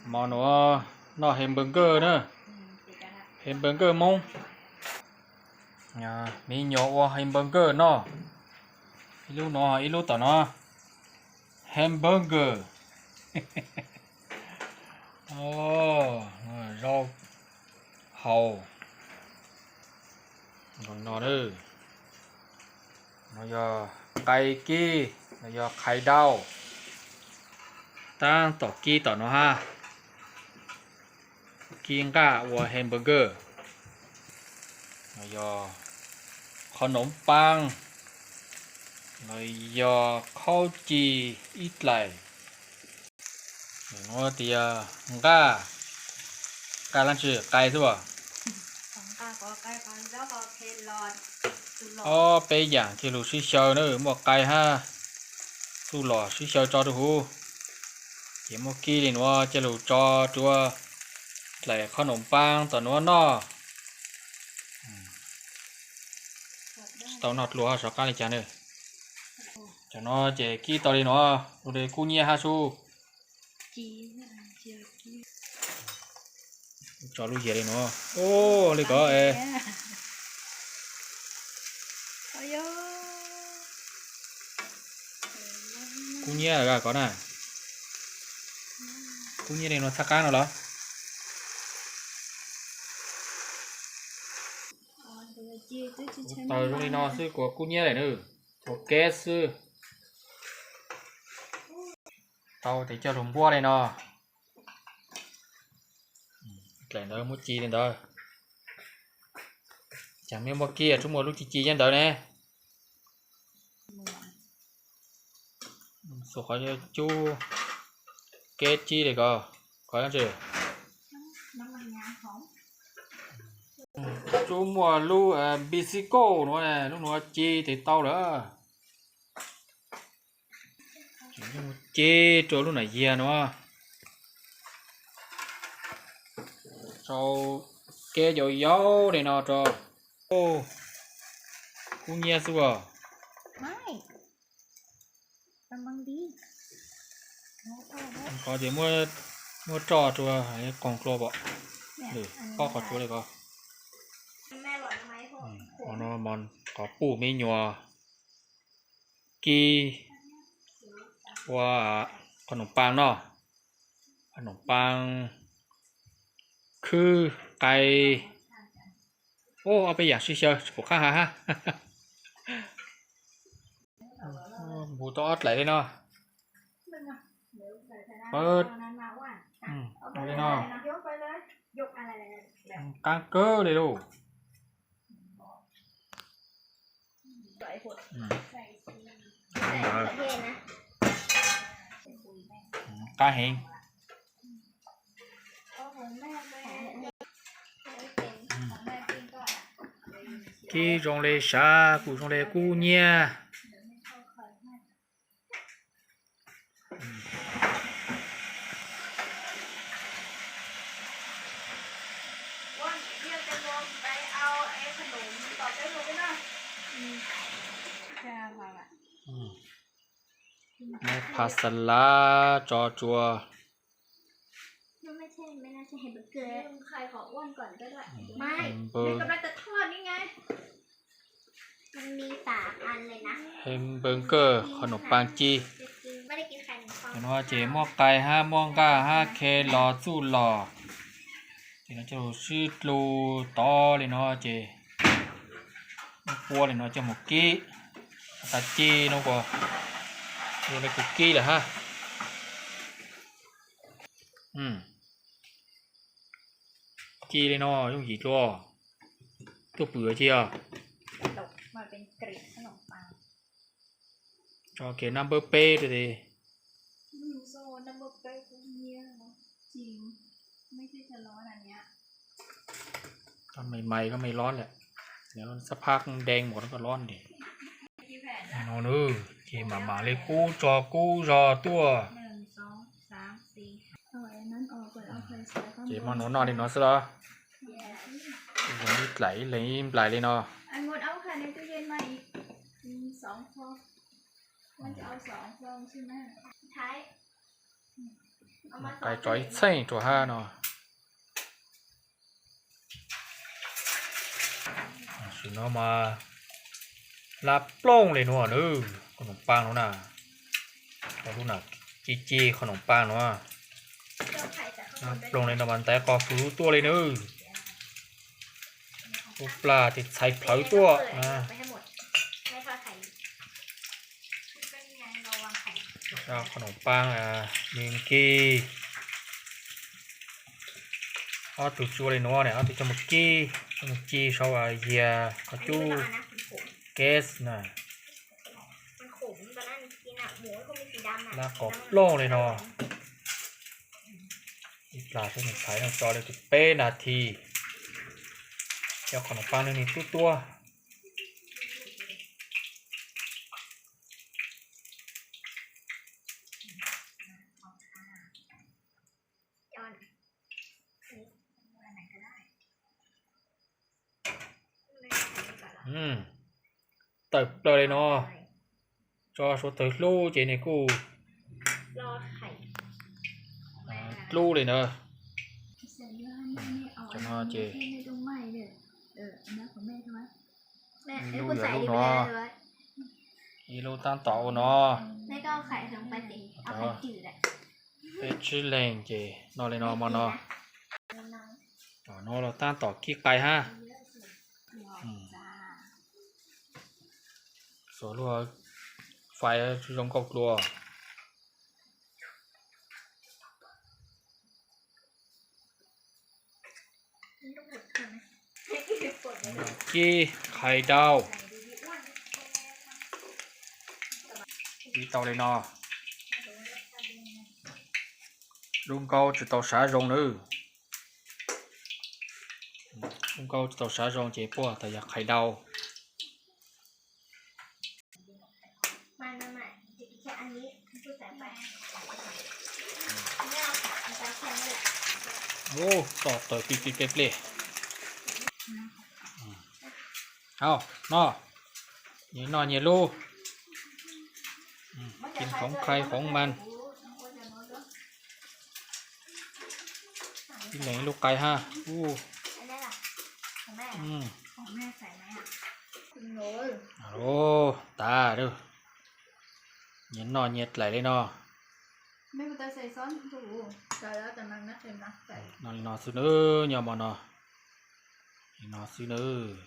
Hmo no noj hamburger na, hamburger Hmoob. Me nyuam ua hamburger noj, ib lub no ib lub tom no, hamburger. Zaub hau no, no yog qai kib, no yog qhais dau, tab tom kib tom no hab. Kib nqaj ua hamburger, no yog qhov noov paab, no yog khaub ci ib dlaim, no tias nqaj, nqaj dlaab tsi, qai xwb as. Ob peb yaam cia lug sib xyaw na, muaj qai hab txuj lom sib xyaw tso rua huv. Ces muaj kib li nuav cia lug tso rua dlaim qhov noom paa tom nuav noj. Tsis tau noj dlua hab, sov qaab li cas na. Cov no ces kib tau li nuav, lug le kub nyiab hab sub. Tso lub yias li nuav, li ko es. Kub nyiab ko na. Kub nyiab li nuav txhaj qaab no los? Kuv taws zoo li no xwb kuas kub nyiab lawm na, ua keb xwb. Tau tes coj lug npuab li no. Dlaim ntawd muab ci li ntawd. Cas mej muaj kib tsuas muaj lub ci ci nyob ntawd ne. Xuas qhov cub keb cib li ko, ko tsi. Tsuas muaj lub npisiko nuav, lub nuav ci tes tau lawm. Ci rua lub nam yias nuav. Rau keb yau yau li no rau. Kub nyiab xwb os. Ko ces muab roj rua qoog dlua pom. Pob qhov tsuav li ko. Qhov no mos qhov puj me nyuam kib ua qhov noom paa no, qhov noom paa khwb qai. Ob peb yaam sib xyaw tsis pum qab has hab. Npus tau ob dlaim li no. Li no, qaab kawg li lauj. Qaab heev. Kib zoo li sav, kuj zoo li kub nyiab. Muab pha xa lav tso tsua. Npawg, hamburger qhov num paas ci. Cov no ces muaj qai hab, muaj nqaj hab, khe los txuj los. Ces no coj lug sib dlua tod li no ces muab puab li no coj mus kib. Taag ci no kuas zoo li kuv kib lawm hab. Ci li no yooj yim dlua. Tuaj pwm ci os. Tso kev nab npawb peb rua tes. Koj me mais koj me lov lawm, xab phab deeg mus no koj lov tes. No nawb, ces mam mam li kub tso kub zog tuaj. Ces muab nuav noj li no xwb los. Ib dlaim ib leeg ib nplais li no. Qai tso ib txheej rau hab no. Tam sim no mas hlab plooj li nuav nawb, qhov noom paaj nuav na. Lub na ci ci qhov noom paaj nuav. Hlab plooj li no mas ntaiv qos fwv tuaj li nawb. Ub plag tes txhais plhawv tuaj na. Qhov noom paaj, nkig. Ob tug tsi ua li nuav ne, ob tug coj mus kib, coj mus ci sau yias qhov cub gas na. Hlab qos plooj li no. Ib plag seb nws txhais no tso li tus peb nas this, coj qhov noom paaj nwg ni tub tuab. Tawm plaws li no, tso suav tawg hlub ces nws kuj dlub li ntawd. Cov no ces ib lub yuav lub no, ib lub tab tom ua no. Peb tsib leeg ces noj li no mog no. Tom no los tab tom kib qais hab. Xuas luag fais zoo nkauj dlua. Kib qhais daug. Kib tau li no. Lub nkaub tsis tau sav zoo nawb. Lub nkaub tsis tau sav zoo ces puag tas yog qhais daug. Ub, tso tawg plig plig plej plej. Au, noj, nyias noj nyias lub. Kib khoov qhais khoov mas. Ib leeg ib lub qais hab. Ub, tas, nyias noj nyias dlaim li no. Noj li no xwb nawb, nyob mov no. Li no xwb nawb.